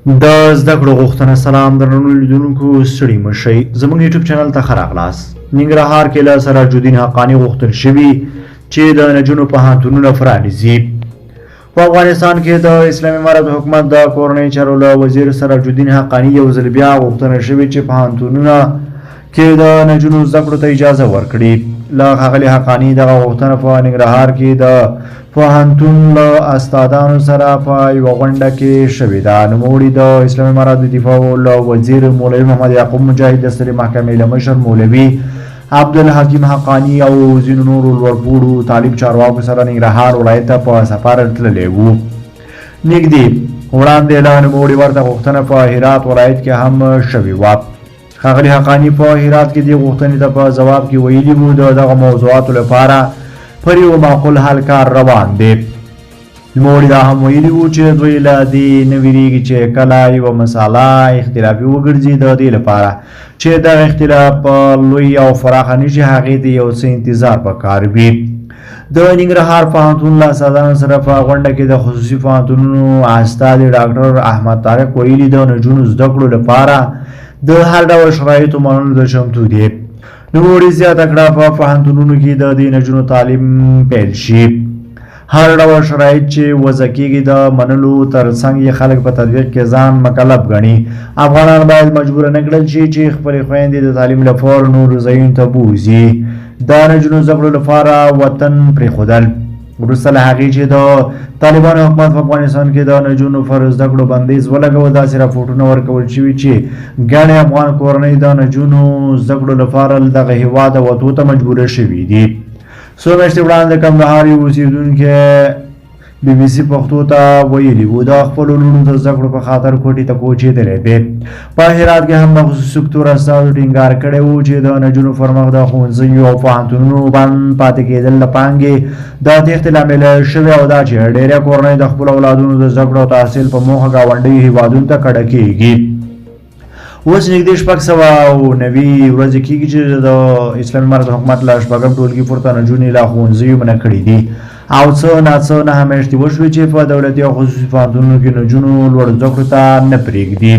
د زده کړو غوښتنه. سلام درنو لیدونکو، ستړي مه شئ، زموږ یوټیوب چینل ته ښه راغلاست. ننګرهار کې له سراج الدین حقاني غوښتل شوي چې د نجونو پوهنتونونه پرانیزي. په افغانستان کې د اسلامي امارت حکومت د کورنیو چارو له وزیر سراج الدین حقاني یو ځل بیا غوښتنه شوې چې پوهنتونونه کې د نجونو زده کړو ته اجازه ورکړي. له ښاغلي حقاني دغه غوښتنه په ننګرهار کې د پوهنتون له استادانو سره په یوه غونډه کې شوې ده. نوموړي د اسلامي امارت د دفاع له وزیر مولوي محمد یعقوب مجاهد، د سترې محکمې له مشر مولوي عبدالحکیم حقاني او ځینو نورو لوړپوړو طالب چارواکو سره ننګرهار ولایت ته په سفر تللی وو. نږدې وړاندې له نوموړي ورته غوښتنه په هرات ولایت کې هم شوې وه. ښاغلي حقاني په هرات کې دې غوښتنې ته په ځواب کې ویلي وو، د دغه موضوعاتو لپاره پر یو معقول حل کار روان دی. نوموړي دا هم ویلي وو چې دوی له دې نه ویریږي چې کله یوه مساله اختلافي وګرځي، د دې لپاره چې دغه اختلاف لوی او پراخه نه شي، هغې ته یو څه انتظار پکار وي. د ننګرهار پوهنتون له استادانو سره په غونډه کې د خصوصي پوهنتونونو استازي ډاکټر احمد طارق ویلي، د نجونو زده کړو لپاره د هر ډول شرایطو منلو ته چمتو دي. نوموړي زیاته کړه، په پوهنتونونو کې د دې نجونو تعلیم پیل شي، هر ډول شرایط چې وضع کېږي د منلو تر څنګ یې خلک په تطبیق کې ځان مکلف ګڼي. افغانان باید مجبور نه کړل شي چې خپلې خویندې د تعلیم لپاره نورو ځایونو ته بوځي. د نجونو زده کړو لپاره وطن پرېښودل وروسته له هغې چې د طالبانو حکومت په افغانستان کې د نجونو پر زده کړو بندیز ولګاوه، داسې راپورټونه ورکول شوي چې ګڼې افغان کورنۍ د نجونو زده کړو لپاره له دغه هېواده وتو ته مجبوره شوي دي. څو میاشتې وړاندې د کندهار یو اوسېدونکی بي بي سي پښتو ته ویلي وو، د خپلو لوڼو د زده کړو په خاطر کوټې ته کوچېدلی دی. په هرات کې هم د خصوصي سکتور استازو ټینګار کړی وو چې د نجونو پر مخ د ښوونځیو او پوهنتونونو بند پاتې کېدل د پانګې د تېښتې لامل شوی او دا چې ډېری کورنۍ د خپلو اولادونو د زده کړو او تحصیل په موخه ګاونډیو هېوادونو ته کډه کېږي. اوس نږدې 690 ورځې کېږي چې د اسلامي امارت حکومت له شپږم ټولګي پورته نجونې له ښوونځیو منع کړې دي او څه ناڅه 9 میاشتې وشوې چې په دولتي او خصوصي پوهنتونونو کې نجونو لوړو زده کړو ته نه پرېږدي.